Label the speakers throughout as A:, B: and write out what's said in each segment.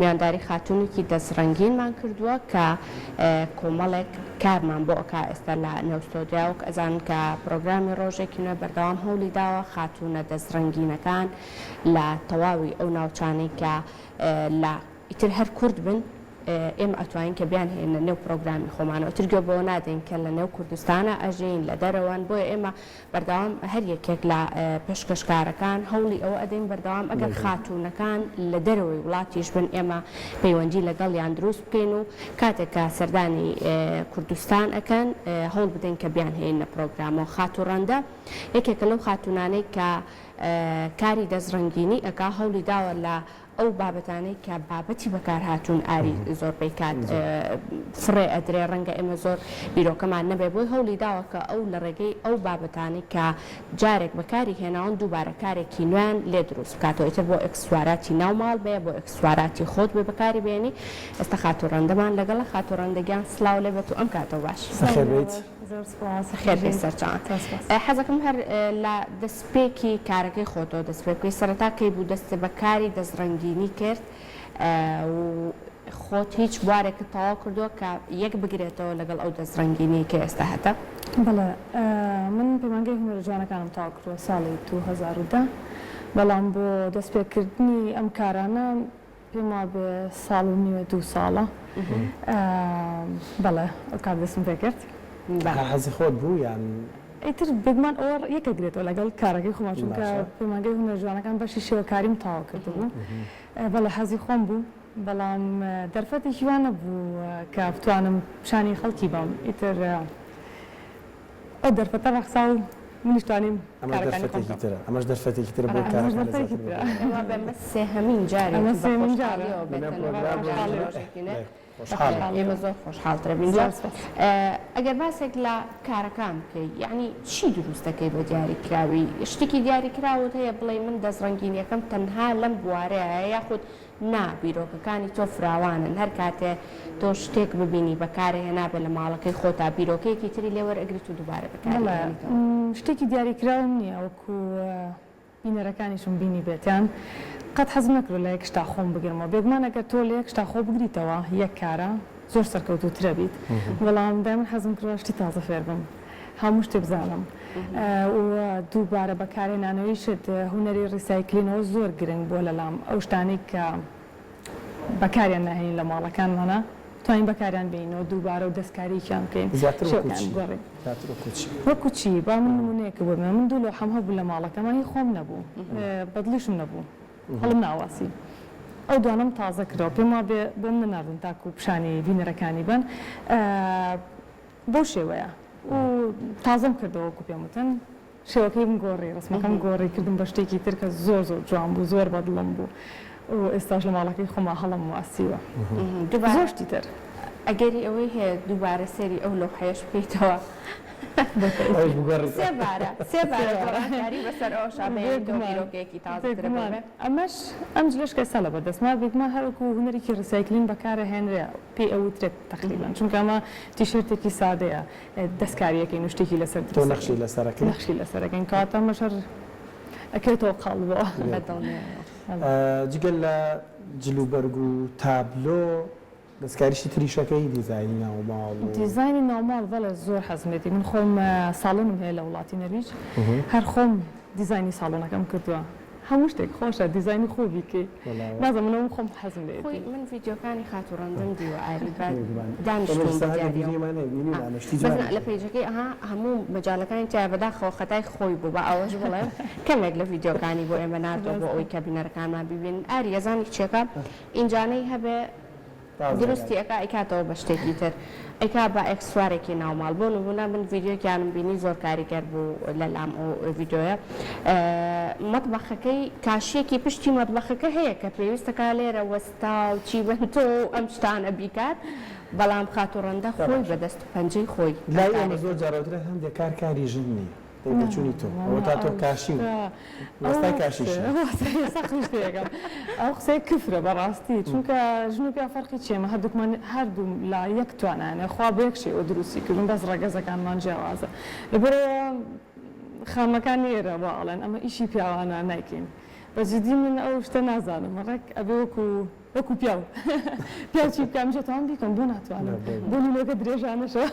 A: میوانداری خاتوونێکی دەستڕەنگینمان کردووە کە کۆمەڵێک کارمان بۆ ئەکا ئێستا لە نێو ستۆدیۆیا وەک ئەزانن کە پرۆگرامی ڕۆژێکی نوێ بەردەوام هەوڵی داوە خاتوونە دەستڕەنگینەکان لە تەواوی ئەو ناوچانەی کە لە ئیتر هەر کورد بن ئێمە ئەتوانین کە بیانهێنە نێو پرۆگرامی خۆمانەوە ئیتر گوێ بەوە نادەین کە لە نێو کوردستانە ئەژین لە دەرەوەن بۆیە ئێمە بەردەوام هەر یەکێک لە پێشکەشکارەکان هەوڵی ئەوە ئەدەین بەردەوام ئەگەر خاتوونەکان لە دەرەوەی وڵاتیش بن ئێمە پەیوەندی لەگەڵیان دروست بکەین و کاتێک کە سەردانی کوردستان ئەکەن هەوڵ بدەین کە بیانهێنینە پرۆگرامەوە. خاتوو ڕەندە یەکێکە لەو خاتوونانەی کە کاری دەستڕەنگینی ئەکا هەوڵی داوە لە ئەو بابەتانەی کە بابەتی بەکارهاتوون ئاری زۆربەی کات فڕێ ئەدرێ ڕەنگە ئێمە زۆر بیرۆکەمان نەبێ بۆی هەوڵی داوە کە ئەو لە ڕێگەی ئەو بابەتانەی کە جارێک بەکاری هێناون دووبارە کارێکی نوێیان لێ دروست بکاتەوە ئیتر بۆ ئێکسسواراتی ناو ماڵ بێ بۆ ئێکسسواراتی خۆت بێ بەکاری بێنی ئێستا خاتوو ڕەندەمان لەگەڵە خاتوو ڕەندە گیان سڵاو لێ بێت و ئەم کاتەو باش.
B: بەخێر بێیت.
C: زۆر سوپاس.
A: بەخێر بێی سەرچاوان. حەزەکەم هەر لە دەستپێکی کارەکەی خۆتەوە دەست پێ بکەی سەرەتا کەی بوو دەستت بە کاری دەستڕەنگینی کرد و خۆت هیچ بوارێکت تەواو کردووە کە یەک بگرێتەوە لەگەڵ ئەو دەستڕەنگینیەی کە ئێستا هەتە؟
C: بەڵێ من پەیمانگای هونەرە جوانەکانم تەواو کردووە ساڵی 2010 بەڵام بۆ دەستپێکردنی ئەم کارانە پێم وابێ ساڵ و نیوە دوو ساڵە بەڵێ ئەو کات دەستم پێ کرد.
B: هەر حەزی خۆت بوو یان؟
C: ئیتر بێگومان ئەوە یەک ئەگرێتەوە لەگەڵ کارەکەی خۆمان چونکە پەیمانگای هونەرە جوانەکان بەشی شێوەکاریم تەواو کردبوو بەڵێ حەزی خۆم بوو بەڵام دەرفەتێکی وا نەبوو کە بتوانم پیشانی خەڵکی بەم ئیتر ئەو دەرفەتە ڕەخسا و منیش توانیم
B: ئەمەش
C: کارەکانی خۆم
B: دەرفەتێکی
C: بکەم.
B: ترە ئەمەش دەرفەتێکی ترە بۆ
C: ئەمەش
B: کارەکانت
C: دەرفەتێکی
B: زیاتر
C: ترە.
B: ببینی.
A: ئێمە بە سێهەمین جارێتی
C: ئەمە
A: بە
C: سێهەمین جارە.
A: خۆشحاڵیەوە
B: لەنێو
A: بێتە نێو
B: پرۆگرام
A: پرۆگرامی
B: ڕۆژی نوێ
A: ڕۆژێکی نوێ.
B: بەڵێ خۆشحاڵین.
A: ئێمە زۆر خۆشحاڵترە بین. جا
C: زۆر سوپاس.
A: ئەگەر باسێک لە کارەکان بکەی یەعنی چی دروست دەکەی بە دیاریکراوی؟ شتێکی دیاریکراوت هەیە بڵێی من دەستڕەنگینیەکەم تەنها لەم بوارەیە یاخود نا بیرۆکەکانی تۆ فراوانن هەر کاتێ تۆ شتێک ببینی بەکارێ هێنابێ لە ماڵەکەی خۆتا بیرۆکەیەکی تری لێ وەرئەگریت و دووبارە بەکاری
C: بەڵێ
A: ئەهێنیتەوە.
C: شتێکی دیاریکراوم نییە وەکو بینەرەکانیشم بینیبێتیان قەت حەزم نەکردوە لە یەک شتا خۆم بگرمەوە بێگومان ئەگەر تۆ لە یەک شتا خۆ بگریتەوە یەک کارە زۆر سەرکەوتووترە بیت بەڵام دایمەن حەزم کردوە شتی تازە فێر بم هەموو شتێ بزانم و دووبارە بەکارهێنانەوەی شت هونەری recycling ەوە زۆر گرنگ بووە لەلام ئەو شتانەی کە بەکاریان ناهێنین لە ماڵەکانمانا توانین بەکاریان بێنینەوە دووبارە و دەستکارییان بکەین
B: زیاتر وەکو
C: شێوەکەیان
B: چی؟
C: بگۆڕین.
B: زیاتر وەکو چی؟
C: وەکو چی؟ با من نموونەیەکت بۆ بێنم من دوو لەوحەم هەبوو لە ماڵەکەما هی خۆم نەبوو بەدڵیشم نەبوو هەڵم ناواسی ئەو دوانەم تازە کردەوە پێم وابێ بۆم نەناردن تاکو پیشانی بینەرەکانی بەن بەو شێوەیە و تازەم کردەوە وەکو پێم وتن شێوەکەیم گۆڕی ڕسمەکەم گۆڕی کردم بە شتێکی تر کە زۆر زۆر جوان بوو زۆر بە دڵم بوو و ئێستاش لە ماڵەکەی خۆما هەڵم واسیوە
A: دووبارە
C: زۆر شتی تر.
A: ئەگەری ئەوەی هەیە دووبارە سەیری ئەو لەوحەیەش بکەیتەوە.
B: ئەویش بگۆڕیتەوە.
A: سێ بارە سێ بارە گۆڕانکاری بەسەر ئەوەشا بهێنیتەوە
C: بێگومان
A: بیرۆکەیەکی تازەترە
C: بێگومان
A: ببێ.
C: ئەمەش ئەم جلەش کە ئێستا لەبەر دەستمە بێگومان هەر وەکو هونەرێکی recycling بەکارئەهێنرێ پێی ئەوترێت تەقریبەن چونکە ئەمە تیشێرتێکی سادەیە دەستکاریەکەین و شتێکی لەسەر
B: تۆ
C: دروست
B: نەخشی
C: ئەکەین
B: لەسەر ئەکەی؟
C: نەخشی لەسەر ئەکەین کەواتە ئەمەش هەر ئەکەوێتەوە قاڵبەوە.
A: بە دڵنیایەوە.
B: جگە لە جلوبەرگ و تابلۆ دەستکاریشی تریش ئەکەی؟ دیزاینی ناوماڵ و.
C: دیزاینی ناوماڵ بەڵێ زۆر حەزم لێتی من خۆم ساڵۆنم هەیە لە وڵاتی نەرویج هەر خۆم دیزاینی ساڵۆنەکەم کردووە هەموو شتێک خۆشە دیزاینی خۆ بیکەی نازانم من ئەوم خۆم حەزم لێیەتی.
A: خۆی من ڤیدیۆکانی خاتوو ڕەندم دیوە ئاری بە دانیشتووم بە دیاریەوە بەس نا لە پەیجەکەی ئەها هەموو مەجالەکانی تیایە بەداخەوە خەتای خۆی بوو با ئەوەش بڵێم کەمێک لە ڤیدیۆکانی بۆ ئێمە ناردووە بۆ ئەوەی کە بینەرەکانمان بیبینن ئاری ئەزانی کچێکە ئینجانەی هەبێ دروستی ئەکا ئەیکاتەوە بە شتێکی تر ئەیکا بە ئێکسسوارێکی ناو ماڵ بۆ نمونە من ڤیدیۆیەکیانم بینی زۆر کاریگەر بوو لە لام ئەو ڤیدیۆیە مەتبەخەکەی کاشیەکی پشتی مەتبەخەکە هەیە کە پێویستەکا لێرە وەستا و چیمەنتۆ و ئەم شتانە بیکات بەڵام خاتوو ڕەندە خۆی بە دەست و پەنجەی خۆی ئەم
B: لای ئێمە
A: کارەی
B: زۆر
A: کردووە.
B: جار ئەوترێت هەندێک کار کاری ژن نییە. دەی بۆچوونی تۆ ئەوە تا تۆ کاشی و وەستای کاشیشی.
C: ئەو قسەیە کفرە بەڕاستی چونکە ژن و پیاو فەرقی چیە ئێمە هەردووکمان هەردوو لا یەک توانایان خوا بە یەک شێوە دروستی کردوون بەس ڕەگەزەکانمان جیاوازە لەبەرئەوە خانمەکانی ئێرە وا ئەڵێن ئەمە ئیشی پیاوانە نایکەین بە جدی من ئەو شتە نازانم ڕێک ئەبێ وەکو. وەکو پیاو پیاو چی بکا منیش ئەتوانم بیکەم بۆ ناتوانم بۆ نینۆکە درێژانەشەوە.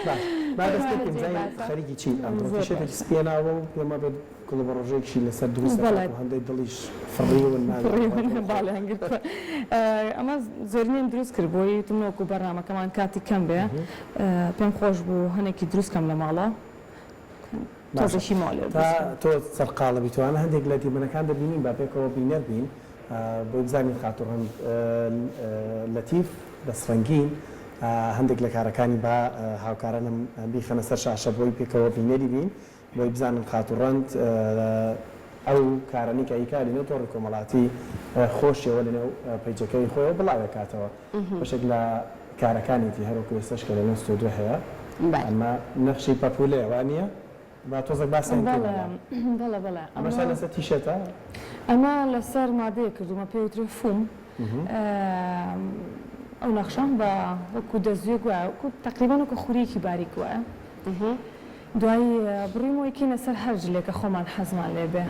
B: باش با دەست پێ بکەین بزانین خەریکی چیت ئەمڕۆ تیشێرتێکی سپیە ناوە و پێم وابێت گوڵەبەڕۆژەیەکیشی لەسەر دروست دەکات و هەندێک دڵیش فڕیون
C: فڕیون باڵیان گرتووە ئەمە زۆرینەیم دروست کرد بۆی وتم وەکو بەرنامەکەمان کاتی کەم بێ پێم خۆش بوو هەنێکی دروست کەم لە ماڵەوە تۆزێکی ماوە لێرە
B: تا تۆ سەرقاڵە بیت وانە هەندێک لە دیمەنەکان دەبینین با پێکەوە بینەر بین بۆی بزانین خاتوو ڕەند لەتیف دەستڕەنگین هەندێک لە کارەکانی با هاوکارانم بیخەنە سەر شاشە بۆی پێکەوە بینەری بین بۆی بزانن خاتوو ڕەند ئەو کارانەی کە ئەیکا لەنێو تۆڕی کۆمەڵاتی خۆشیەوە لەنێو پەیجەکەی خۆیەوە بڵاوێکاتەوە بەشێک لە کارەکانیتی هەروەکو ئێستاش کە لەنێو ستۆدیۆ هەیە ئەمە نەخشی پەپولەیە وانیە؟ با تۆزێک باسیان بکەین
C: بەڵێ بەڵێ بەڵێ
B: ئەمەش هەر لەسەر تیشێرتە؟
C: ئەمە لەسەر مادەیەک کردوومە پێی وترێ فوم ئەو نەخشەم بە وەکو دەزوویەک وایە وەکو تەقریبەن وەکو خوریەکی باریک وایە دوایی بڕیمەوە یکەینە سەر هەر جلێک کە خۆمان حەزمان لێ بێ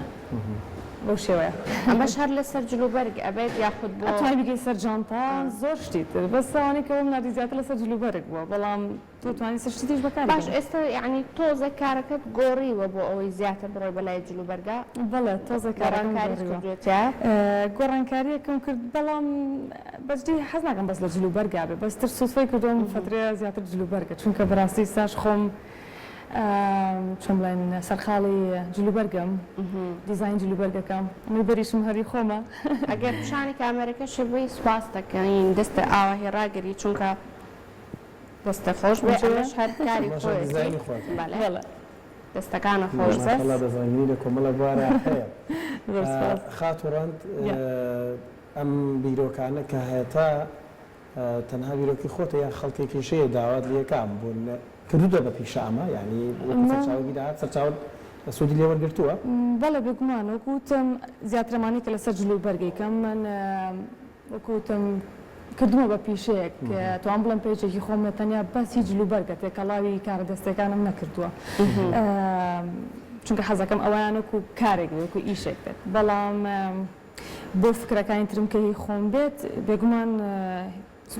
C: بەو شێوەیە.
A: ئەمەش هەر لەسەر جل و بەرگ ئەبێت یاخود بۆ.
C: ئەتوانی بیکەی سەر جانتا زۆر شتی تر بەس ئەوانەی کە بۆم ناردی زیاتر لەسەر جل و بەرگ بووە بەڵام تۆ توانی سەر شتی تریش بەکاری
A: باش بێنی. ئێستا یەعنی تۆزێک کارەکەت گۆڕیوە بۆ ئەوەی زیاتر بڕۆی بەلای جل و بەرگا؟
C: بەڵێ تۆزێک کارەکەم
A: گۆڕانکاریت
C: گۆڕیوە.
A: کردووە تیا؟
C: گۆڕانکاریەکم کرد بەڵام بەجدی حەز ناکەم بەس لە جل و بەرگا بێ بەس تر سوتفەی کردووە ئەم فەترەیە زیاتر جل و بەرگە چونکە بەراستی ئیستاش خۆم چۆن بڵێن سەرقاڵی جل و بەرگم دیزاین جل و بەرگەکەم ئەمەی بەریشم هەری خۆمە.
A: ئەگەر پیشانی کامێرەکەشی بەی سوپاست دەکەین دەستت ئاواهی ڕاگری چونکە دەستت خۆش بێ ئەمەش هەر کاری خۆیەتی بەڵێ دەستەکانت خۆش بێت.
B: ماشاءاللە دەستڕەنگینی لە کۆمەڵە بوارا هەیە. خاتوو ڕەند ئەم بیرۆکانە کە هەتە تەنها بیرۆکەی خۆتە یان خەڵکێکیش هەیە داوات لێکا بۆ کردوتە بە پیشە ئەمە یانی وەکو سەرچاوەیەکی داهات سەرچاوەت سوودی لێ وەرگرتووە؟
C: بەڵێ بێگومان وەکو وتم زیاتر ئەمانەی کە لەسەر جل و بەرگەی کەم من وەکو وتم کردومە بە پیشەیەک توام بڵێم پەیجێکی خۆمە تەنیا بەس هی جل و بەرگە تێکەڵاوی کارە دەستەکانم نەکردووە چونکە حەزەکەم ئەویان وەکو کارێک بێت وەکو ئیشێک بێت بەڵام بۆ فکرەکانی ترم کە هی خۆم بێت بێگومان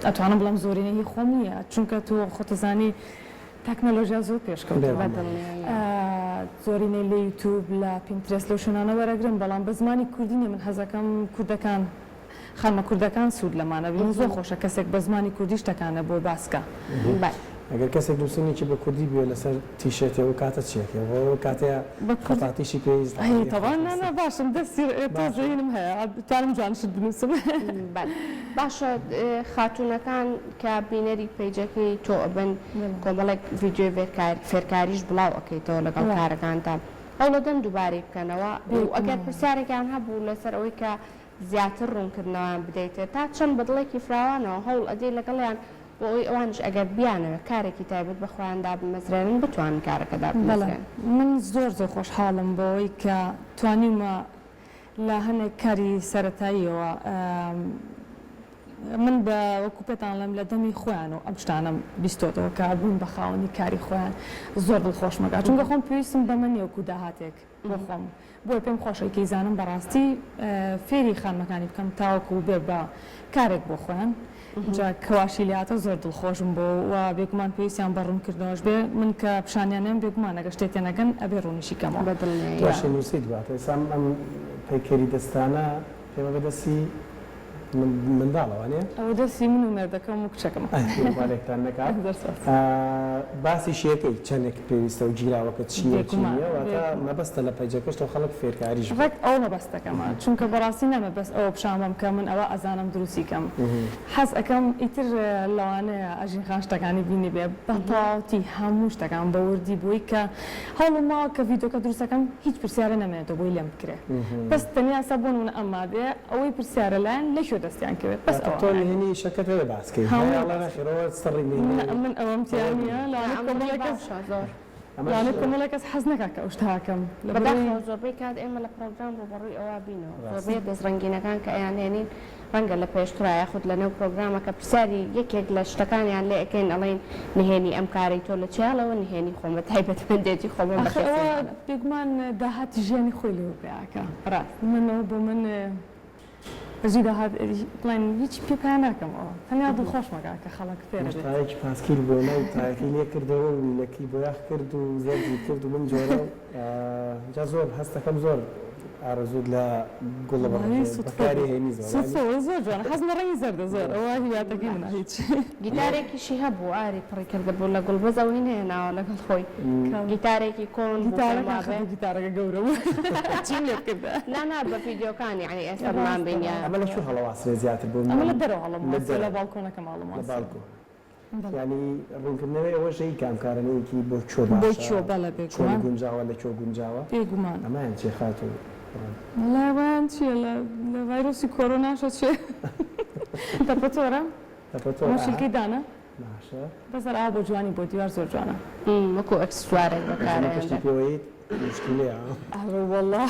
C: ئەتوانم بڵێم زۆرینە هی خۆم نییە چونکە تۆ خۆتەزانی تەکنەلۆژیا زۆر پێشکەوتووە زۆرینەی لە یوتوب لە پینترێست لەو شوێنانە وەرەگرم بەڵام بە زمانی کوردی نیە من حەزەکەم کوردەکان خانمە کوردەکان سوود لەمانە بینن زۆر خۆشە کەسێک بە زمانی کوردی شتەکانە بۆ باسکا.
B: ئەگەر کەسێک نووسینێکی بە کوردی بوێ لەسەر تیشێرتێ ئەو کاتە چی ئەکەی؟ خۆ ئەو کاتەیە خەتاتیشی پێویست
C: ئەی تەبعەن نا نا باشم دەستی تۆ زەینم هەیە ئەتوانم جوان شت بنووسم.
A: بەلێ باشە خاتوونەکان کە بینەری پەیجەکەی تۆ ئەبن کۆمەڵێک ڤیدیۆی فێرکاریش بڵاو ئەکەیتەوە لەگەڵ کارەکانتا هەوڵەدەن دووبارەی بکەنەوە و ئەگەر پرسیارێکیان هەبوو لەسەر ئەوەی کە زیاتر ڕوونکردنەوەیان بدەیتێ تا چەند بە دڵێکی فراوانەوە هەوڵ ئەدەی لەگەڵیان بۆ ئەوەی ئەوانیش ئەگەر بیانەوێ کارێکی تایبەت بە خۆیان دابمەزرێنن بتوانن کارەکە
C: بەڵێ
A: دابمەزرێنن.
C: من زۆر زۆر خۆشحاڵم بەوەی کە توانیومە لە هەنێک کاری سەرەتاییەوە من بە وەکو پێتان ئەڵێم لە دەمی خۆیانەوە ئەم شتانەم بیستۆتەوە کە بوون بە خاوەنی کاری خۆیان زۆر دڵخۆشم ئەکات چونکە خۆم پێویستم بەمە نیە وەکو داهاتێک بۆ خۆم بۆیە پێم خۆشە کەیزانم بەڕاستی فێری خانمەکانی بکەم تاوەکو بێ بە کارێک بۆ خۆیان جا کەواشی لێهاتە زۆر دڵخۆشم بۆ و بێگومان پێویستیان بە ڕوونکردنەوەش بێ من کە پیشانیان نەم بێگومان ئەگەر شتێ تێنەگەن ئەبێ ڕوونیشی کەمەوە.
A: بە دڵنیاییەوە.
B: تۆش نووسیت واتە ئێستا ئەم پەیکەری دەستانە پێمە بە دەستی منداڵە وانیە؟
C: ئەوە دەستی من و مێردەکەم و کچەکەمە.
B: خوا لێکتان نەکات.
C: زۆر سوپاس.
B: باسیشی ئەکەی چەندێک پێویستە و گیراوەکە چییە چی
C: بێگومان
B: نییە واتە
C: بێگومان.
B: مەبەستە لە پەیجەکەشتەوە خەڵک فێرکاریش بێت.
C: ڕێک ئەوە مەبەستەکەمە چونکە بەڕاستی نامەوێت بەس ئەوە پیشان بەم کە من ئەوە ئەزانم دروستی کەم حەز ئەکەم ئیتر لەوانەیە ئەژین خان شتەکانی بینیبێ بە تەواوەتی هەموو شتەکان بە وردی بۆی کە هەوڵم ماوە کە ڤیدیۆکە دروست ئەکەم هیچ پرسیارێ نەمێنێتەوە بۆی لێم بکرێ بەس تەنیا ئێستا بۆ نمونە ئەم مادەیە ئەوەی پرسیارە لایان لەکوێ دەستیان کەوێت بەس
B: واتە
C: ئەوە
B: تۆ نهێنی ئیشەکەت هەیە باس کەی
C: هەمووی
B: هەیە ئەڵێ
C: باس
B: نەخێر ئەوە سڕی
C: نا
B: نهێنی
C: من ئەوەم تیا
B: ئەوە
C: نییە
B: نییە
C: لەوانەیە
A: ئەمە
C: کۆمەڵێک کەس
A: باشە زۆر.
B: ئەمەش
C: لەوانەیە کۆمەڵێک کەس حەز نەکا کە ئەو شتە ئەکەم لەبەرئەوەی
A: بەداخەوە زۆربەی کات ئێمە لە پرۆگرام ڕووبەڕووی ئەوە بینەوە
B: ڕاستە.
A: زۆربەی دەستڕەنگینەکان کە ئەیانهێنین ڕەنگە لە پێشترا یاخود لە نێو پرۆگرامەکە پرسیاری یەکێک لە شتەکانیان لێ ئەکەین ئەڵێین نهێنی ئەم کارەی تۆ لە چیە ئەڵێ نهێنی خۆمە تایبەتمەندێتی خۆمە بە
C: ئاخر
A: کەس
C: ئەوە
A: ناڵێم.
C: بێگومان داهاتی ژیانی خۆی لەوە پەیا ئەکا
A: ڕاست.
C: من ئەوە بۆ من. بەجی داهات بڵێن هیچ پێ پیا ناکەمەوە تەنیا دڵخۆشمەکە کە خەڵک فێرە
B: منیش
C: بێت.
B: تایەکی پاسکیل بۆ نای تایەکەی لێ کردەوە و ویلەکەی بۆیاخ کرد و زەردی کرد و بەم جۆرە و جا زۆر هەستەکەم زۆر ئارەزووت لە گوڵە
C: وەڵایی
B: بەڕێژێ
C: سوتفە
B: بەکاری
C: بوو
B: هێنی زۆر
C: سوتفە
B: یانی
C: وەڵا زۆر جوانە حەزم لە ڕەنگی زەردە زۆر ئەوە هیواتەکەی منە
A: باش
C: هیچ.
A: گیتارێکیشی هەبوو ئاری پڕی کردبوو لە گوڵ بەس ئەوەی نەهێناوە لەگەڵ خۆی
C: کام؟
A: گیتارێکی کۆن بوو پێم
C: گیتارەکە
A: وابێ.
C: ئاخر گیتارەکە گەورە بوو چیم لێ بکردە.
A: نا نا بە ڤیدیۆکان یەعنی ئێستا بمان
C: ڕاستە
A: بینیە.
B: ئەمە لە کوێ هەڵەواسرێ زیاتر بۆ
C: ئەمە لە دەرەوە هەڵم
B: لە
C: واسیە لە
B: دەرەوە
C: باڵکۆنەکەم هەڵم
B: لە
C: واسیە.
B: باڵکۆن
C: بەڵێ.
B: یانی ڕوونکردنەوەی ئەوەش ی کە ئەم کارەنەیەکی بۆ کوێ
C: بۆ
B: باشە
C: کوێ بەڵێ
B: چۆن
C: بێگومان.
B: گونجاوە لە کوێ گونجاوە
C: بێگومان.
B: ئەمەیان چیە خاتوو ڕەند؟
C: وەڵا ئەوەیان چیە لە لە ڤایرۆسی کۆرۆناشە چێ تەپەتۆرە
B: تەپەتۆر
C: ئەمە
B: ئا
C: شلکەی دانە
B: باشە.
C: بەس هەر ئاوا بۆ جوانی بۆ دیوار زۆر جوانە.
A: وەکو ئەکسسوارێک
B: ئەمە
A: بەکارئەهێنرێ.
B: پشتی پێوەیت موشکیلەیە.
C: ئەرە وەڵا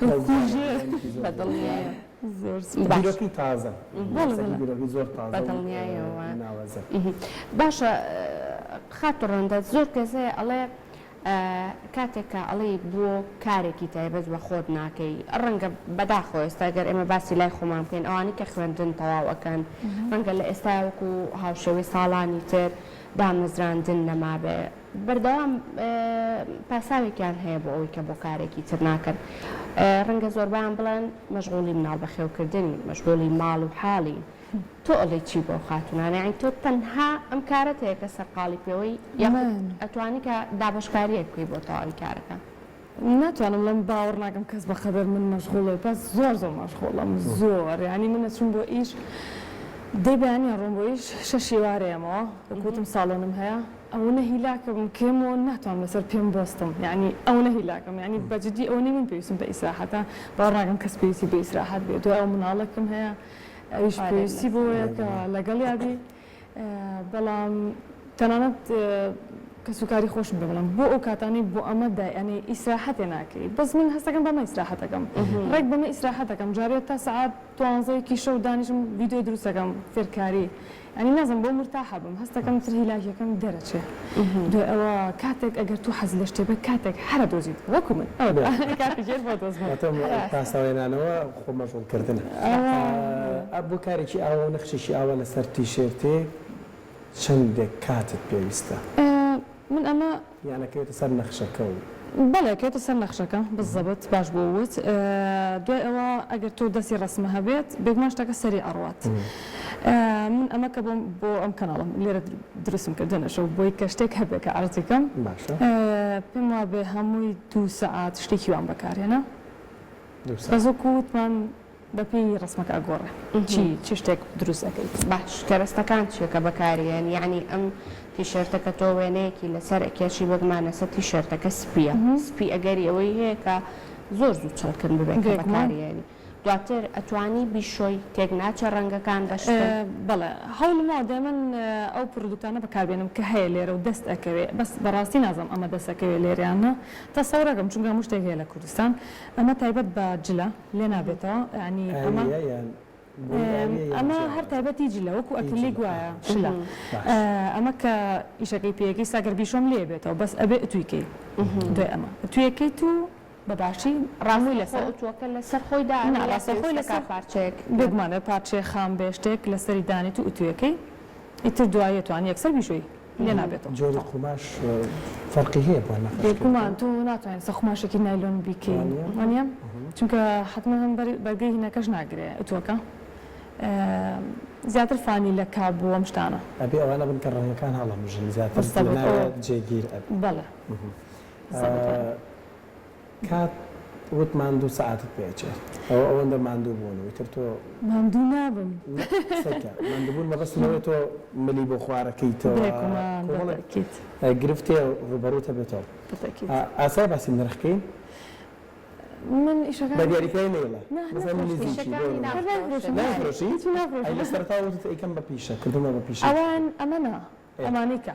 B: بەس جوانە
C: کوژێ.
B: دیزاینێکی زۆر
A: بە
B: زۆر جوانە.
A: دڵنیایەوە.
C: زۆر سوپاس.
A: باش.
B: بیرۆکەی تازە
C: بەڵێ
B: مەسەلی
C: بەڵێ.
B: بیرۆکەی زۆر
A: بە
B: تازە و
A: دڵنیایەوە.
B: ناوازە.
A: باشە خاتوو ڕەندە زۆر کەس هەیە ئەڵێ کاتێک کە ئەڵێی بۆ کارێکی تایبەت بە خۆت ناکەی ڕەنگە بەداخەوە ئێستا گەر ئێمە باسی لای خۆمان بکەین ئەوانەی کە خوێندن تەواو ئەکەن ڕەنگە لە ئێستا وەکو هاوشێوەی ساڵانی تر دامەزراندن نەمابێ بەردەوام پاساوێکیان هەیە بۆ ئەوەی کە بۆ کارێکی تر ناکەن ڕەنگە زۆربەیان بڵێن مەشغوڵی مناڵ بەخێوکردنین مەشغوڵی ماڵ و حاڵین تۆ ئەڵێی چی بۆ خاتوونانە یانی تۆ تەنها ئەم کارەت هەیە کە سەرقاڵی پێوەی یاخود ئەتوانی کە دابەشکاریەک بکەی بۆ تەواوی کارەکە؟
C: ناتوانم بڵێم باوەڕ ناکەم کەس بە قەدەر من مەشغوڵ بێت بەس زۆر زۆر مەشغوڵم زۆر یانی من ئەچم بۆ ئیش دەی بەیانی ئەڕۆم بۆ ئیش شەش ئێوارە یەمەوە وەک وتم ساڵۆنم هەیە ئەوەنە هیلاکم کێمەوە ناتوانم لەسەر پێم بۆستم یانی ئەوەنە هیلاکم یانی بە جدی ئەوەنەی من پێویستم بە ئیسراحەتە باوەڕ ناکەم کەس پێویستی بە ئیسراحەت بێت دوای ئەوە مناڵێکم هەیە ئەویش پێویستی بۆیە کە لەگەڵیا بی بەڵام تەنانەت کەسوکاری خۆشم پێ بڵێم بۆ ئەو کاتانەی بۆ ئەمە دای ئەنێ ئیسراحەتێ ناکەی بەس من هەستەکەم بەمە ئیسراحەتەکەم ڕێک بەمە ئیسراحەتەکەم جارێ تا سەعات دوانزەیەکی شەو دانیشم ڤیدیۆ دروستەکەم فێرکاری یانی نازم بۆ مورتاحە بم هەستەکەم تر هیلاکیەکەم دەرەچێ دوای ئەوە کاتێک ئەگەر تو حەز لە شتێ بێ کاتێک هەرە دۆزیت وەکو من کاتێک هەر بۆ دۆزمەوە.
B: واتە پاساوهێنانەوە خۆ مەشغوڵ کردنە ئە بۆ کارێکی ئاوا و نەخشێکی ئاوا لەسەر تیشێرتێک چەندێک کاتت پێویستە؟
C: من ئەمە.
B: یان ئەکەوێتە سەر نەخشەکە و.
C: بەڵێ ئەکەوێتە سەر نەخشەکە بزەبت باش بۆ وت دوای ئەوە ئەگەر تۆ دەستی ڕەسمە هەبێت بێگومان شتەکە سەری ئەڕوات من ئەمە کە بۆم بۆ ئەم کەناڵم لێرە دروستم کرد دەنەشەو بۆی کە شتێک هەبێ کە عەرزی کەم
B: باشە
C: پێم وابێ هەمووی دوو سەعات شتێکی وام بەکارهێنا
B: دوو سەعات
C: بەس وەکو وتمان بەپێی ڕەسمەکە ئەگۆڕێ چی چ شتێک دروست ئەکەیت.
A: باش کەرەستەکان چیە کە بەکاری یەن یەعنی ئەم تیشێرتە کە تۆ وێنەیەکی لەسەر ئەکێشی بەگمان ئەسە تیشێرتەکە سپیە سپی ئەگەری ئەوەی هەیە کە زۆر زوو چڵکن ببێ کە
C: بێگومان.
A: بەکاری یەنی دواتر ئەتوانی بیشۆی تێک ناچێ ڕەنگەکان بە شتن.
C: بەڵێ هەوڵم ماوە دایمەن ئەو product انە بەکاربێنم کە هەیە لێرە و دەست ئەکەوێ بەس بەڕاستی نازانم ئەمە دەست ئەکەوێ لێرە یان نا تەسەورەکەم چونکە هەموو شتێک هەیە لە کوردستان ئەمە تایبەت بە جلە لێ نابێتەوە یانی ئەمە
B: ئاویە یان بۆنی ئاویە یان
C: ئەمە هەر
B: جیاوازە؟
C: تایبەتی جلە وەکو
B: ئی
C: ئەکرلیک
B: جلە
C: وایە
B: ئاها
C: شلە
B: باش.
C: ئەمە کە ئیشەکەی پێیەکەی سا گەر بیشۆم لێ بێتەوە بەس ئەبێ ئتوی کەی دوای ئەمە ئتویەکەیت و بە باشی ڕاستەوخۆ
A: ڕاستەوخۆ
C: لەسەر
A: ئوتوەکە لەسەر خۆی
C: نا
A: دائەنێی یا
C: ڕاستەوخۆی
A: پێویستە
C: لەسەر
A: کا پارچەیەک
C: بێگومان ئەبێ پارچەیەک خام بێ شتێک لەسەری دانێیت و ئوتویەکەی ئیتر دوایی ئەتوانی یەکسەر بیشۆی لێ نابێتەوە.
B: جۆری قوماش فەرقی هەیە بۆ نەخۆش
C: بێگومان تۆ ناتوانیت لەسەر قوماشێکی نایلۆن بیکەی وانیە؟ چونکە حەتمەن هەم بەرگەی هینەکەش ناگرێ ئوتوەکە زیاتر فانیلە کاب و ئەم شتانە.
B: ئەبێ ئەوانە بن کە ڕەنگەکان هەڵەمژن زیاتر
C: بالضبط
B: لەناویا جێگیر ئەبن.
C: بەڵێ بالضبط وایە.
B: کات وت ماندوو سەعاتت پێ ئەچێت ئەوە ئەوەندە ماندوو بوون و ئیتر تۆ.
C: ماندوو نابم.
B: سەیرکە ماندووبوون مەبەستم ئەوەیە تۆ ملی بۆ خوارەکەیتەوە
C: بێگومان
B: کۆمەڵێک
C: بەتەئکید.
B: گرفتێ ڕووبەڕووت ئەبێتەوە.
C: بەتەئکید.
B: ئاسایە باسی نرخ کەین؟
C: من ئیشەکان.
B: بە دیاریکراوی نەیڵێ
C: نا
B: مەسەلەن
C: نافرۆشم.
B: نزیکی بۆ
A: ئیشەکانی
B: نموونە.
C: هەر
A: نافرۆشێ.
C: نایفرۆشم.
B: نایفرۆشی؟
C: هیچی نافرۆشم.
B: ئەی لە سەرەتاوە وتت ئەیکەم بە پیشە کردوومە بە پیشە.
C: ئەوان ئەمە نا ئەمانەی کە.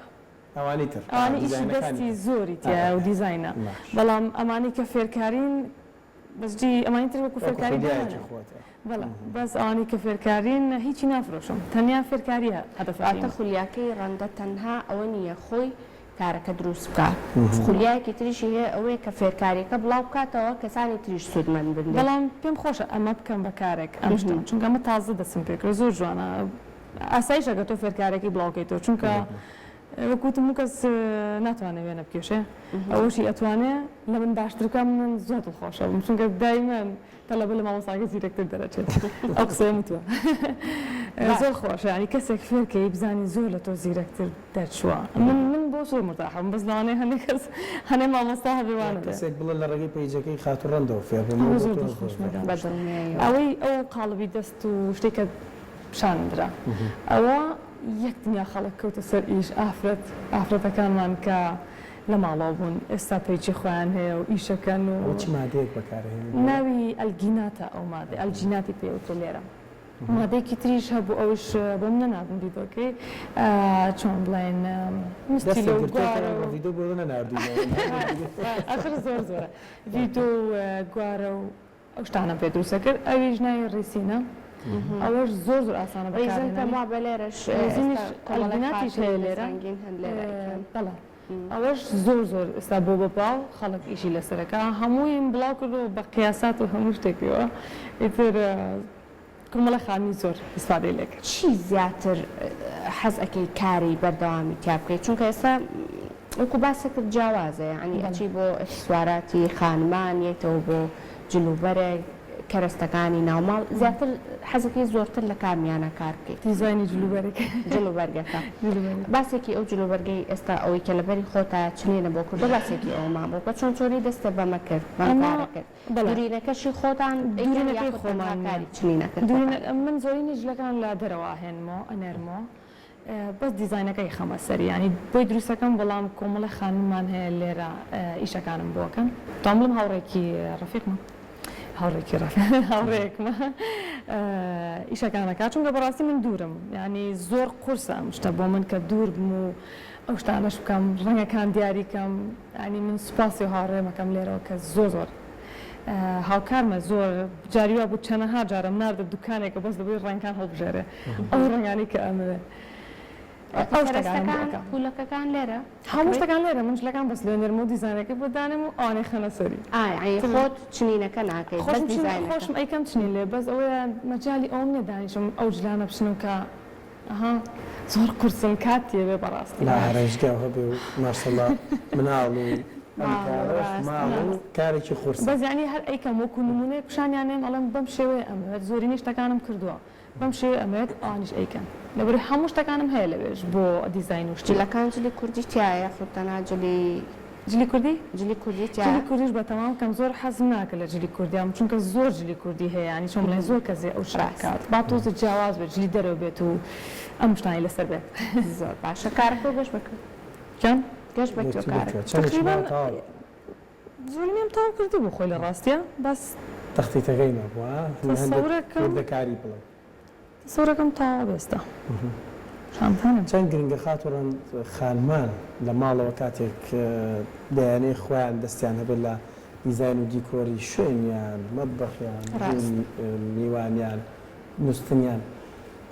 B: ئەوانی تر
C: ئەوانەی ئیشی
B: دیزاینەکانی
C: دەستی
B: تر.
C: زۆری تیایە و
B: ئا
C: دیزاینە
B: باش.
C: بەڵام ئەمانەی کە فێرکارین بەس جی ئەمانی تر وەکو
B: وەکو
C: فێرکاری
B: خولیایەکی
C: دانانێ
B: خۆتە.
C: بەڵێ بەس ئەوانەی کە فێرکارین هیچی نافرۆشم تەنیا فێرکاریە
A: واتە
C: هەدەفەکەی من.
A: خولیاکەی ڕەندە تەنها ئەوە نییە خۆی. کارەکە دروست بکا خولیایەکی تریشی هەیە ئەوەیە کە فێرکاریەکە بڵاو بکاتەوە کەسانی تریش سوودمەند بن لێی.
C: بەڵام پێم خۆشە ئەمە بکەم بە کارێک ئەم شتە چونکە ئەمە تازە دەستم پێ کرد زۆر جوانە ئاساییشە کە تۆ فێرکارێکی بڵاو کەیتەوە چونکە وەک وتم هەموو کەس ناتوانێ وێنە بکێشێ ئەوەشی ئەتوانێ لە من باشتر بکا من زۆر دڵخۆشە بم چونکە دایمەن تەلەبە لە مامۆستاکەی زیرەکتر دەرەچێت ئەو قسەیەم وتووە زۆر خۆشە یانی کەسێک فێرکەی بزانی زۆر لە تۆ زیرەکتر دەرچووە من من بۆ زۆر مرتاحم بەس لەوانەیە هەندێک کەس هەنێ مامۆستا هەبێ وا نەبێ.
B: کەسێک بڵێ لە ڕێگەی پەیجەکەی خاتوو ڕەندەوە فێر بووم
C: ئەوە
B: ئەوە بۆ
C: زۆر
B: تۆ زۆر
C: دڵخۆشمە
B: زۆر.
A: بەدڵنیاییەوە.
C: ئەوەی ئەو قاڵبی دەست و شتێک کە پیشانم درا ئەوە یەک دنیا خەڵک کەوتە سەر ئیش ئافرەت ئافرەتەکانمان کە لە ماڵەوە بوون ئێستا پەیجی خۆیان هەیە و ئیشەکەن و.
B: ئەوە چ مادەیەک بەکارئەهێنن بۆ؟
C: ناوی ئەلگیناتە ئەو مادەیە ئەلجیناتی پێ وترێ لێرە مادەیەکی تریش هەبوو ئەویش بۆم نەناردن ڤیدۆکەی چۆن بڵێن
B: دەستت
C: مستیلە و
B: گرتۆتەوە
C: گوارە و
B: ڤیدۆ بۆ نەناردووینەوە
C: ئاخر زۆر زۆرە ڤیدۆ و گوارە و ئەو شتانەم پێ دروست ئەکرد ئەویش ناوی ڕیسینە ئەوەش زۆر زۆر ئاسانە
A: ڕیزن
C: بەکارهێنانی
A: پێم وابێ لێرەش
C: ڕیزینیش
A: ئێستا کۆمەڵێک
C: ئەلبیناتیش
A: خاتوونی
C: هەیە لێرە
A: دەستڕەنگین هەن لێرە ئەیکەن.
C: بەڵێ ئەوەش زۆر زۆر ئێستا بۆ بە باو خەڵک ئیشی لەسەرەکا هەموویم بڵاو کردەوە بە قیاسات و هەموو شتێکیەوە ئیتر کۆمەڵە خانمی زۆر ئیسفادەی لێ کرد.
A: چی زیاتر حەز ئەکەی کاری بەردەوامی تیا بکەی چونکە ئێستا وەکو باست کرد جیاوازە یەعنی ئەچی بۆ ئێکسسواراتی خانمان یەیتەوە بۆ جل و بەرگ کەرەستەکانی ناوماڵ زیاتر حەزەکەی زۆرتر لە کامیانە کار بکەیت؟
C: دیزاینی جل و بەرگ.
A: جل و بەرگەکە. باسێکی ئەو جل و بەرگەی ئێستا ئەوەی کە لەبەری خۆتە چنینە بۆ کردوە باسێکی ئەوەمان بۆ بکە چۆن چۆنی دەستت بەمە کرد بەم کارە کرد؟ دورینەکەشی خۆتان ئەیکەن
C: دورینەکەی
A: یاخود تەنها
C: خۆمان نیە
A: کاری چنینەکەی خۆتان؟
C: دورینە من زۆرینەی جلەکان لە دەرەوە ئەهێنمەوە ئەنێرمەوە بەس دیزاینەکەی خەمە سەری یانی بۆی دروستەکەم بەڵام کۆمەڵێ خانممان هەیە لێرە ئیشەکانم بۆ ئەکەن توام بڵێم هاوڕێکی ڕەفیقمە هاوڕێکی ڕەفیق هاوڕێیەکمە ئیشەکان ئەکات چونکە بەڕاستی من دوورم یانی زۆر قورسە ئەم شتە بۆ من کە دوور بم و ئەو شتانەش بکەم ڕەنگەکان دیاری کەم یانی من سوپاسی هاوڕێم ئەکەم لێرەوە کە زۆر زۆر هاوکارمە زۆر جاری وا بوو چەنەها جارم ناردە دوکانێکە بەس لەبەری ڕەنگەکان هەڵبژێرێ ئەو ڕەنگانەی کە ئەمەوێ ئەو شتەکانم بۆ
A: کەرەستەکان
C: ئەکا.
A: پولەکەکان لێرە
C: هەموو
A: ئەکڕیت؟
C: شتەکان لێرە من جلەکان بەس لێ نێرم و دیزاینەکەی بۆ دانێم و ئەوانەی خەنە سەری.
A: ئا یەعنی خۆت چنینەکە ناکەیت بەس
C: خۆشم چنین
A: دیزاینەکە.
C: خۆشم ئەیکەم چنین لێ بەس ئەوەیە مەجالی ئەوەم نیە دانیشم ئەو جلانە بچنم کە ئەها زۆر قورسن کات تێوێ بەڕاستی.
B: لە ئارایشگاو هەبێ و ماشەڵا مناڵ و ئەم کارەش ماڵ و کارێکی قورسە.
C: بەس یانی هەر ئەیکەم وەکو نمونەیەک پیشانیان ئەیەم ئەڵێم بەم شێوەیە ئەمەوێت زۆرینەی شتەکانم کردووە بەم شێوەیە ئەمەوێت ئەوانیش ئەیکەن لەبەرئەوەی هەموو شتەکانم هەیە لەوێش بۆ دیزاین و شتی.
A: جلەکان جلی کوردی تیایە یاخود تەنها جلی.
C: جلی کوردی؟
A: جلی کوردی تیایە؟
C: جلی کوردیش بە تەمام کەم زۆر حەزم ناکە لە جلی کوردیام چونکە زۆر جلی کوردی هەیە یانی چۆن بڵێین زۆر کەس هەیە ئەو شتە بکات با تۆزێ جیاواز بێت جلی دەرەوە بێت و ئەم شتانەی لەسەر بێت.
A: زۆر باشە کارەکەو گەشت بە کوێ؟
C: چۆن؟
A: گەشت بە کوێ کارەکە؟
C: تەقریبەن زۆرینەم تەواو کردبوو خۆی لە ڕاستیا بەس.
B: تەختیتەکەی مابوو ها؟
C: تەسەورەکەم.
B: وردەکاری بڵێ.
C: تەسەورەکەم تەواوە ئێستا. شانتانم.
B: چەند گرنگە خاتوو ڕەند خانمان لە ماڵەوە کاتێک دەیانەوێت خۆیان دەستیان هەبێت لە دیزاین و دیکۆری شوێنیان، مەتبەخیان، ژووری میوانیان، نوستنیان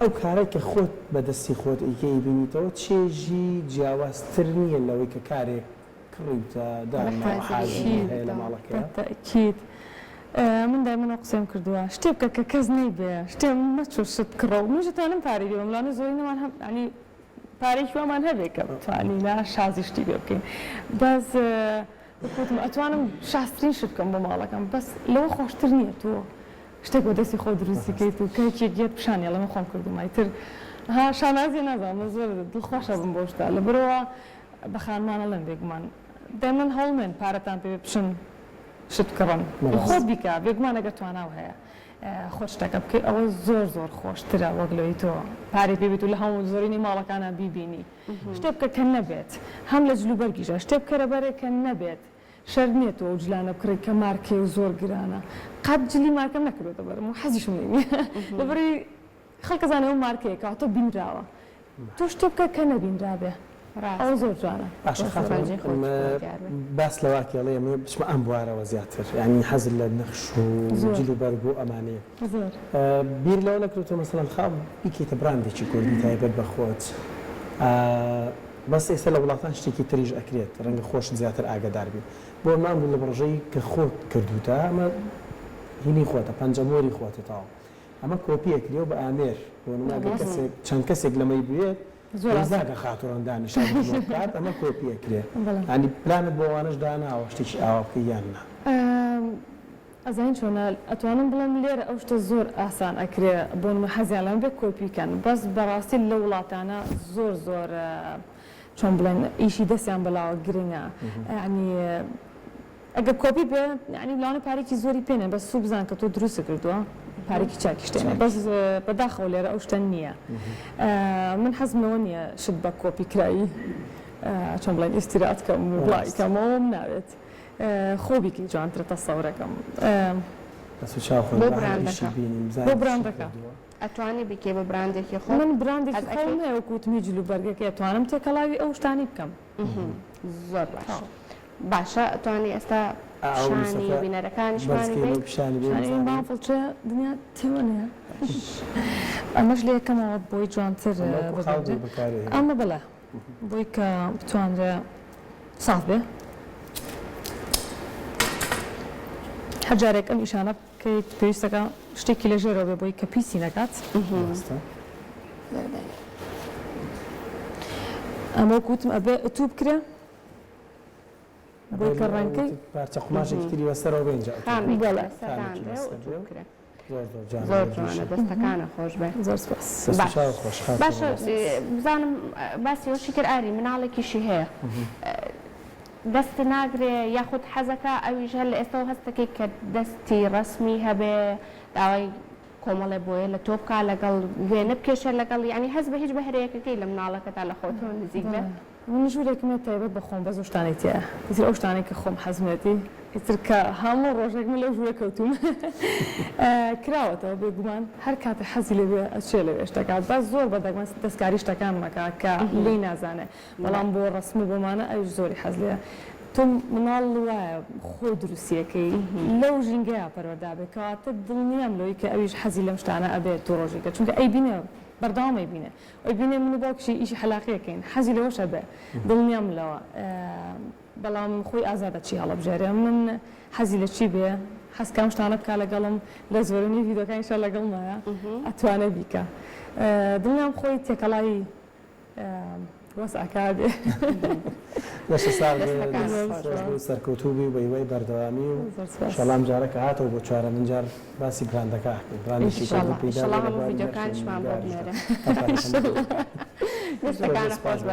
B: ئەو کارەی کە خۆت بە دەستی خۆت ئەیکەی ئەیبینیتەوە چێژی جیاوازتر نییە لەوەی کە کارێک کڕیوتە داناوە حازری هەیە لە ماڵەکەیا؟
C: بەتەئکید من دایمەن ئەو قسەیەم کردووە شتێ بکە کە کەس نەیبێ شتێ مەچۆ شت بکڕە و منیش ئەتوانم پارەی پێ بەم لەوانەیە زۆرینەمان هەم یانی پارەیەکی وامان هەبێ کە بتوانین شازی شتی پێ بکەین بەس وەک وتم ئەتوانم شازترین شت بکەم بۆ ماڵەکەم بەس لەوە خۆشتر نییە تۆ شتێک بە دەستی خۆت دروستی کەیت و کەیکێک یەت پیشانی ئەڵێ من خۆم کردوومە ئیتر ها شانازیە نازانم من زۆر دڵخۆشە بم بەو شتە لەبەرئەوە بە خانمان ئەڵێم بێگومان دایمەن هەوڵمێن پارەتان پێ بچن شت بکڕن خۆت بیکە بێگومان ئەگەر تواناو هەیە خۆت شتەکە بکەی ئەوە زۆر زۆر خۆشترە وەک لەوەی تۆ پارەی پێ بیت و لە هەموو زۆرینەی ماڵەکانا بیبینی شتێ بکە کە نەبێت هەم لە جلوبەرگیشا شتێ بکەرە بەرێ کە نەبێت شەرت نیە تۆ ئەو جلانە بکڕی کە مارکەی و زۆر گرانە قەت جلی مارکەم نەکردۆتە بەرم و حەزیشم لێی نیە لەبەرئەوەی خەڵک ئەزانێ ئەو مارکەیە کەواتە بینراوە تۆ شتێ بکە کە نەبینرابێ ئەوە زۆر جوانە.
B: باشە خاتوون باس لە واکێ ئەڵێ ئەمەوێ بچمە ئەم بوارەوە زیاتر یانی حەزت لە نەخش و جل و بەرگ و ئەمانەیە بیر لەوە نەکردۆتەوە مەسەڵەن خاو بیکەیتە براندێکی کوردی تایبەت بە خۆت؟ بەس ئێستا لە وڵاتان شتێکی تریش ئەکرێت ڕەنگە خۆشت زیاتر ئاگادار بی بۆ ئەم گوڵەبڕژەی کە خۆت کردووتە ئەمە هینی خۆتە پەنجەمۆری خۆتە تەواو ئەمە کۆپی ئەکرێ و بە ئامێر بۆ نمونە ئەگەر کەسێک چەند کەسێک لەمەی بوێت پێویست ناکە خاتوو ڕەنگ دانیشە بکات ئەمە کۆپی ئەکرێ یانی پلانت بۆ ئەوانەش داناوە شتێکی ئاوا بکەی یان نا؟
C: ئەزانی چۆنە ئەتوانم بڵێم لێرە ئەو شتە زۆر ئاسان ئەکرێ بۆ نمونە حەزیان لەمە بێ کۆپی کەن بەس بەڕاستی لە وڵاتانە زۆر زۆر چۆن بڵێن ئیشی دەستیان بەلاوە گرنگە یانی ئەگەر کۆپی بێ یانی لەوانە پارێکی زۆری پێ نێ بەس سوو بزان کە تۆ دروست کردووە پارێکی چاکیش تێنێ بەس بەداخەوە لێرە ئەو شتە نییە من حەزم لەوە نییە شت بە کۆپی کراوی چۆن بڵێن ئیستیراد کەم و بڵاوی کەمەوەم ناوێت خۆ بیکەی جوانترە تەسەورەکەم.
B: دەست و چاو خۆش
A: بۆ
B: با هەر ئیشی
A: براندەکە.
B: بینین
C: بۆ
B: بزانین چی
C: براندەکە.
B: کردووە.
A: ئەتوانی بیکەی بە براندێکی خۆت؟
C: من براندێکی
A: حەز
C: خۆم
A: ئەکەی؟
C: هەیە وەکو وتم هی جلوبەرگەکەی ئەتوانم تێکەڵاوی ئەو شتانەی بکەم.
A: زۆر باش باشە ئەتوانی ئێستا
B: ئا ئەو
A: پیشانی
B: نووسەکە
A: بینەرەکانیشمانی
B: بەرزکەینەوە
A: بەی؟
B: پیشانی بەین
C: پیشانی بەین
B: بزانین.
C: بام فڵچە دنیا تێوەنەیە ئەمەش لە یەکەمەوە بۆی جوانتر
B: ئەمە وەکو خاڵ
C: ببینرێ
B: بوو بەکاری هێنا.
C: ئەمە بەڵێ بۆی کە بتوانرێ ساف بێ هەر جارێک ئەم ئیشانە بکەیت پێویستەکە شتێکی لە ژێرەوە بێ بۆی کە پیسی نەکات.
B: ڕاستە.
C: ئەمە وەکو وتم ئەبێ ئوتوو بکرێ بۆی کە ڕەنگەکەی
B: پارچە قوماشێکی تری بەسەرەوە بێ ئینجا ئوتوو
A: خامێکی
C: بەڵێ.
A: لەسەر
B: خامێکی
A: دانرێ و
B: لەسەر
A: ئوتوو
B: بێ.
A: بکرێ.
B: زۆر زۆر جوانە
A: زۆر
B: زۆر
A: جوانە
B: جوانە.
A: دەستەکانە خۆش بێ.
C: زۆر سپاس.
B: دەست و
A: باش
B: چاوت خۆش خاتوو
A: باشە
B: ڕەنگ.
A: بزانم باسی ئەوەشی کرد ئاری مناڵێکیشی هەیە دەست ناگرێ یاخود حەزەکا ئەویش هەر لە ئێستەوە هەستەکەی کە دەستی ڕەسمی هەبێ داوای کۆمەڵێ بۆیە لە تۆ بکا لەگەڵ وێنە بکێشێ لەگەڵ یانی هەست بە هیچ بەهرەیەکەکەی لە مناڵەکەتا لە خۆتەوە نزیک بێ.
C: من ژوورێکم هەیە تایبەت بە خۆم بەس ئەو شتانەی تیایە ئیتر ئەو شتانەی کە خۆم حەزمێتی ئیتر کە هەموو ڕۆژێک من لەو ژوورە کەوتووم کراوەتەوە بێگومان هەر کاتێ حەزی لێ بێ ئەچێ لەوێ شتەکە بەس زۆر بە دەگمەن دەستکاری شتەکانم ئەکا کە لێی نازانێ بەڵام بۆ ڕەسم و بۆمانە ئەویش زۆری حەز لێیە تۆ مناڵ وایە خۆی دروستیەکەی لەو ژینگەیا پەروەردە بێ کەواتە دڵنیام لەوەی کە ئەویش حەزی لەم شتانە ئەبێ دوو ڕۆژی کە چونکە ئەیبینێ بەردەوام ئەیبینێ ئەیبینێ من و باوکیشی ئیشی حەلاقی ئەکەین حەزی لەوەش ئەبێ دڵنیام لەوە بەڵام خۆی ئازادە چی هەڵەبژێرێ من حەزی لە چی بێ حەز کام شتانە بکا لەگەڵم لە زۆرینەی ڤیدۆکانیشا لەگەڵمایە ئەتوانێ بیکا دڵنیام خۆی تێکەڵاوی وەزعەکە بێ.
B: لەشت ساغ بێ
A: دەستەکانت
B: دەست
A: خۆش
B: خۆش
A: بێ.
B: بێ و سەرکەوتوو بی و بە هیوای بەردەوامی و
C: زۆر سوپاس.
B: ئیشەڵا ئەم جارە کە هاتەوە بۆ چوارەمین جار باسی براندەکە ئەکەین براندێکی کوردی
A: ئیشەڵا
B: پەیدا
A: ئیشەڵا
B: بووە لە
A: هەموو
B: بواری نەخشی
A: ڤیدیۆکانیشمان بۆ
B: نیگاریشدا
A: بنێرە.
B: ئەو کاتەتان بەخێر.
A: دەستەکانت
B: زۆر
A: خۆش
B: سوپاس.
A: بێ.